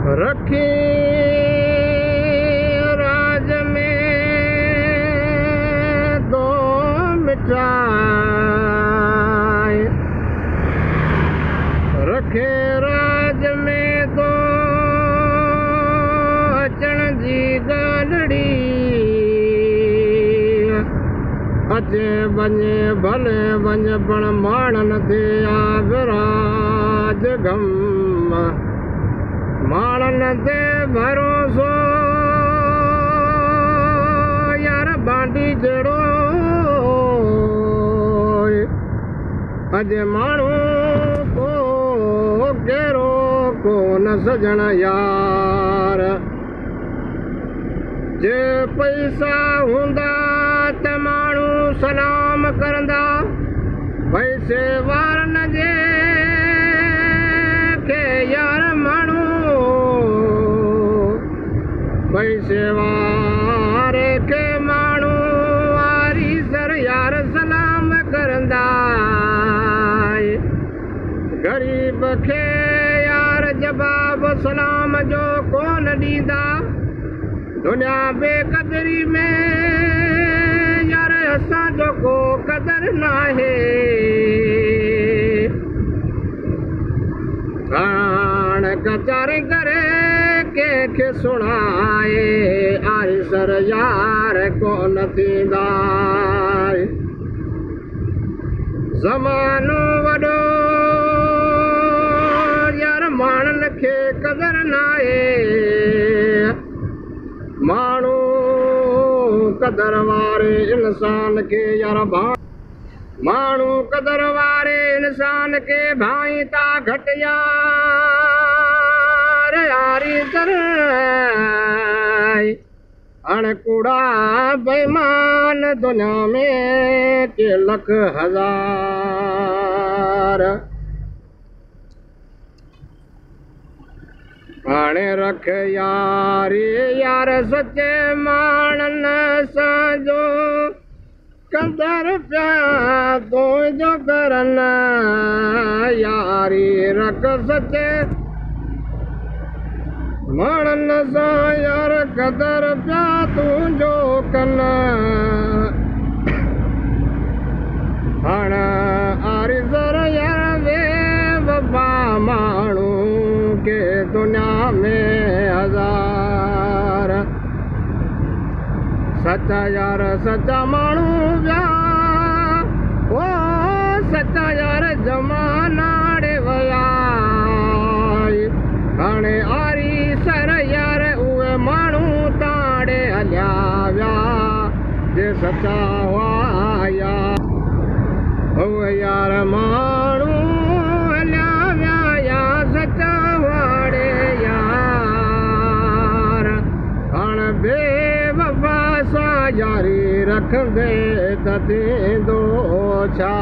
रखी राज में दो मिटाए, रखे राज में दो अचण जी ॻाल्हिड़ी, अचे वञे भले वञ पण माणनि ते आ विराज गम, माणनि ते भरोसो यार बांडी जहिड़ो, अॼु माण्हू को कहिड़ो कोन सजण यार। जे पैसा हूंदा त माण्हू सलाम करंदा, पैसे वारनि जे खे यार माण्हू, पैसे वारे खे माण्हू वारी सर यार सलाम करंदा, ग़रीब खे यार जवाब सलाम जो कोन ॾींदा। दुनिया बेकदरी में यार असांजो को क़दर नाहे, हाणे कचारी करे कंहिंखे सुणाए, आई सर यार कोन थींदा। ज़मानो वॾो यार माण्हुनि खे क़दर नाहे, माण्हू क़दर वारे इंसान खे यार माण्हू क़दर वारे इंसान खे भाई था घटि यार यारी सर। हाणे कूड़ा बेईमान दुनिया में के लख हज़ार, हाणे रख यारी यार सचे माण्हुनि सां जो कदर पिया तुंहिंजो करनि, यारी रख सचे माण्हुनि सां यार कदर पिया तुंहिंजो कनि। हाणे आरिज़र यार बेवफ़ा माण्हू के दुनिया में हज़ार, सचा यार सचा माण्हू विया, ओ सचा यार ज़माना ॾे विया, हाणे आरी सर यार उहे माण्हू ताड़े हलिया विया, जे सचा हुआ यार उहे यार माण्हू हलिया विया या सचा हुआ यार। हाणे बेवफ़ा सां यारी रखंदे त थींदो छा?